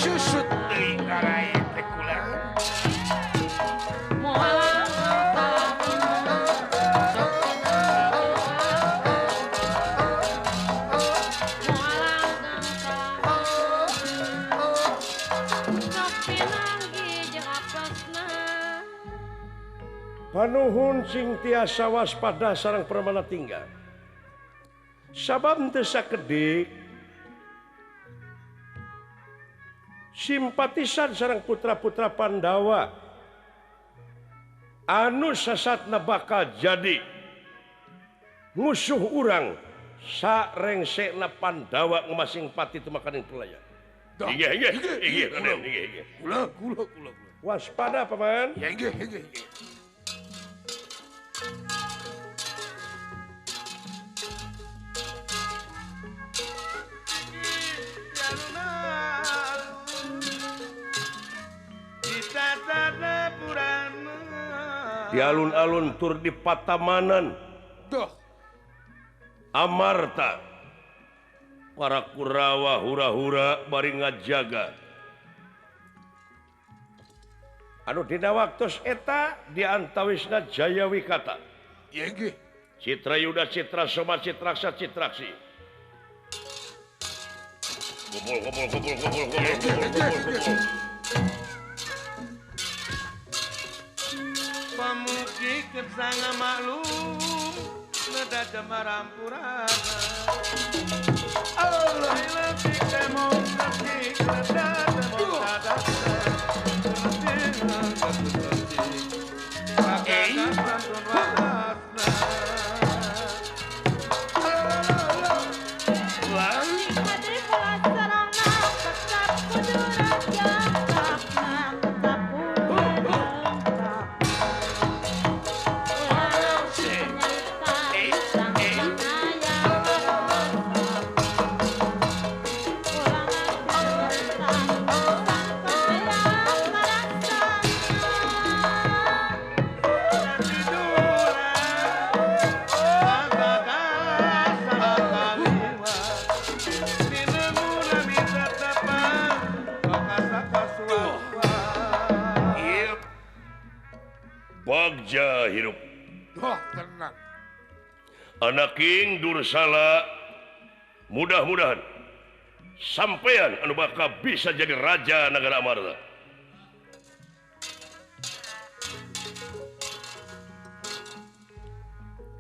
Susut deui karae teh kula. Panuhun sing tiasa waspada sareng permana tinggal. Sabab teu sakedik simpatisan sareng putra-putra Pandawa anu sasatna bakal jadi musuh urang sarengsekna Pandawa ngemasing pati tumakaning pelaya. Inggih inggih inggih Raden inggih inggih. Kula kula kula. Waspada paman. Ya inggih inggih inggih. Di alun-alun tur di patamanan Amarta para Kurawa hura-hura bari ngajaga anu dina waktos eta diantawisna Jaya Wikata Citra Yuda Citra Soma Citraksa Citraksi kumpul kumpul kumpul kumpul kumpul kumpul kumpul. Pamugi kersanga maklum neda jemarampurana Allah lebih temong lebih neda temong sadasa lebih santun walasna. Bagja hirup. Oh, tenang. Anak King Dursala mudah-mudahan sampean anu bakal bisa jadi raja negara Amarta.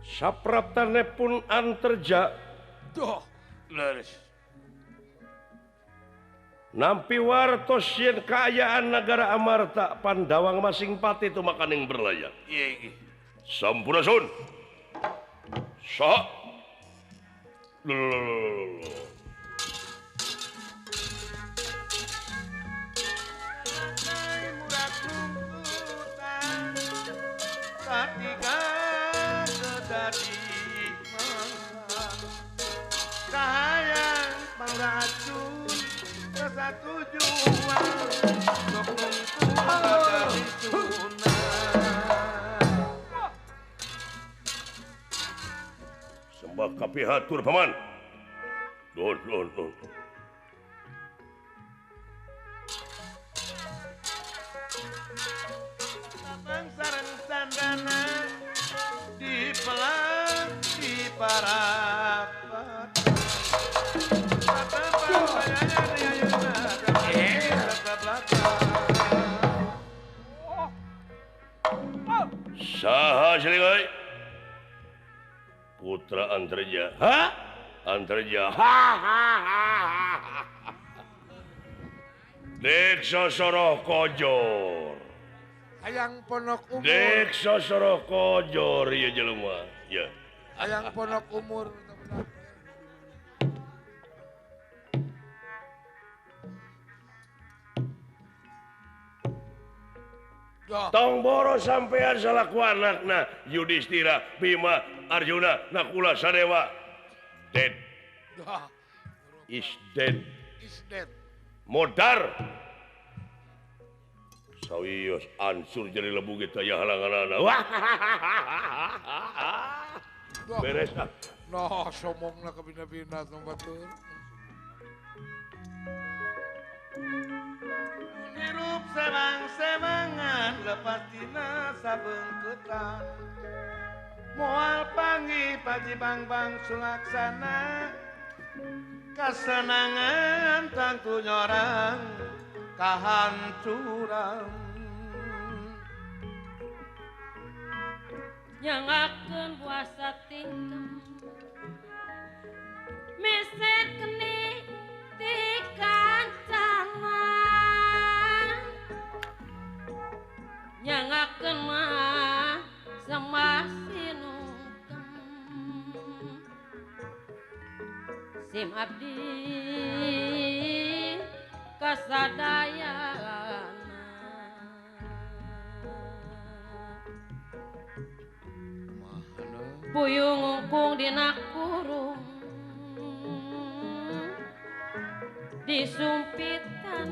Sapraptane pun anterja. Duh, leres. Nampi wartos yen kaayaan negara Amarta Pandawang masing pati tumakaning berlaya. Iya. Sampurasun. Saha. Sembah kapihatur paman. Don don don. Sareng sandana siling euy. Putra Antarja. Ha? Antarja. Ha ha ha. Dek sosoroh kojor. Hayang ponok umur. Dek sosoroh kojor ieu jelema. Ya. Hayang ponok umur. Tong boro sampean salaku anakna Yudhistira, Bima, Arjuna, Nakula, Sadewa. Dead. Is dead. Is dead. Modar. Sawios ansur jadi lebu kita ya halanganana. Wah. Beres ah. Noh, somongna kabina-bina tong batur. Hirup semang-semangan lepas dina sabeungkeutan. Moal panggih paji bang-bang sulaksana. Kasenangan tangtu nyorang kahancuran. Nyangakeun puasa tingkem meser keni ti kancana. Nyangakeun mah semah sinungkem sim abdi kasadayana. Puyung ngungkung dina kurung disumpitan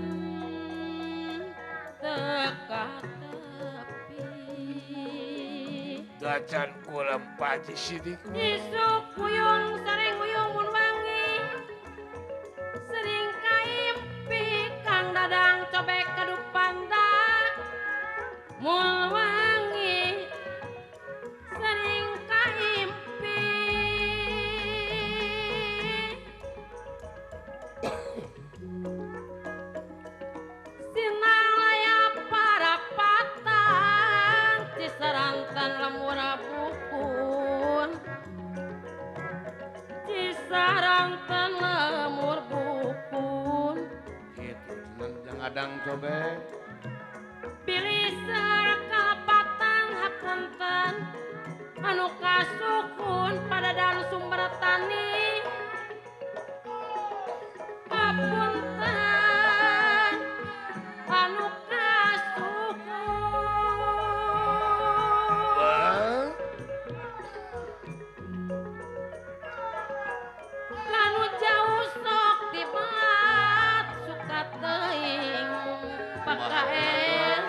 teka tepi. Gacan kulam paci sidik. Isuk puyung sering uyung mun wangi sering kaimpi kang dadang cobek kaduk panda mun wangi sering kaimpi. Sinalaya para patang cisarantan lemur bukun cisarantan lemur bukun. Gitu cuman jangan adang cobek. Pilih kalepatan hapunten anu kasukun pada dan sumber tani hapunten anu kasukun. Kanu jauh sok dibat suka teuing pakaen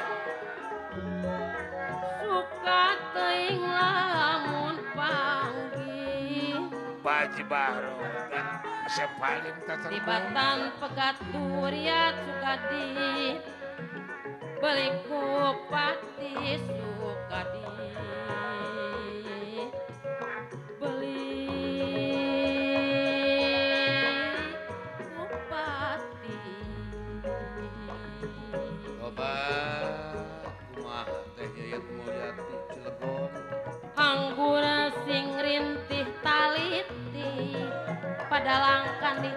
suka teuing lamun panggih. Baji baru sepaling di batan pegat duriat sukadi beli kupati sukadi beli kupati. Obat kumaha teh Yayat Mulyati Cilegon. Anggura sing rintih taliti pada langkan di